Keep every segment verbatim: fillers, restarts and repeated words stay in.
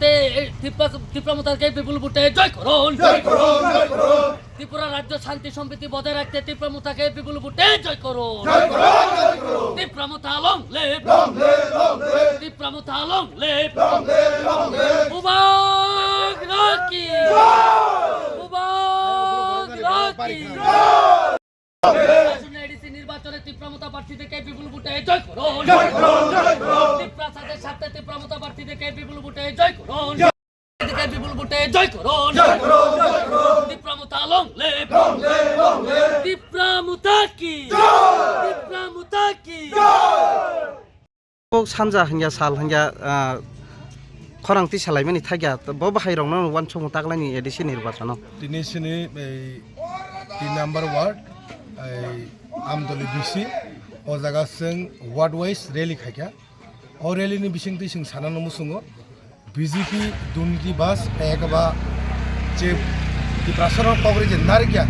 তে, এই টিপ্রা, টিপ্রা মোতাকে বিপুল ভোটে জয় করুন। জয় করুন, জয় করুন। ত্রিপুরা রাজ্য শান্তি সম্প্রীতি বজায় রাখতে টিপ্রা মোতাকে বিপুল ভোটে জয় করুন। জয় করুন, জয় করুন। টিপ্রা মোতা long live। Long live, long live। Tipra মোতা long live। Long live, long live। মুবারক রাখি। জয়। মুবারক রাখি। জয়। আসন্ন এডিসি নির্বাচনে টিপ্রা মোতা প্রার্থী থেকে বিপুল ভোটে জয় করুন। জয় করুন, জয় করুন। টিপ্রা সাথে সাথে টিপ্রা মোতা প্রার্থী থেকে বিপুল ভোটে জয় করুন। জয়। থেকে বিপুল ভোটে জয় করুন। জয় করুন, জয় করুন। টিপ্রা মোতা long live। Long live, long live। Tipra মোতা কি? জয়। টিপ্রা মোতা কি? জয়। Bo sanja hingya sal hingya, ah, khorang twi salaimani thakya, bo bahai rokno wansukmung taklaini A D C nirbachano. Tini sini ei tin number ward, ei Amdoli B C, o jaga chwng ward wise rally khaikha. O rally ni bisingtwi chwng sanano muchungo, B J P durniti bas, kayakba je Tiprasarok kok ri je narikya,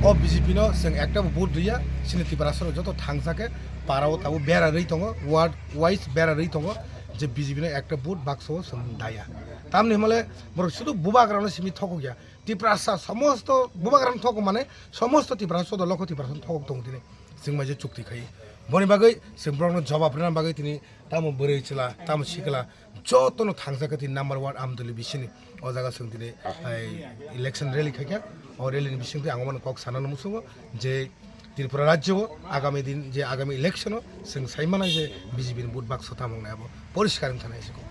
o B J P no chwng ekta bo vote riya, sini Tiprasarok joto thangsa khe para o tabuk bera rwi tongo, ward wise bera rwi tongo, je B J P no ekta vote baksa o chwng daya. Tamni hwnmale borok sudu bubagrano simi thokokya, Tiprasa somosto bubagrano thokok mane somosto Tiprasa sodo lokho Tiprasa thokok tongo tini. Chwng bai je chukti khai. Boni bagwi chwng borokno jawab rwna bagwi tini tamo bwrwi chwla, tamo sikla, jotono thangsa khe tini number one Amdoli bisini. O jaga chwng tini, ai, election rally khaikha. O rally ni bisingtwi ang omani kok sanano muchungo je Tripura rajyo o agami din je agami election o chwng sai manai je B J P ni vote baksa tamo wngnai abo poriskar wngkha nai se kok.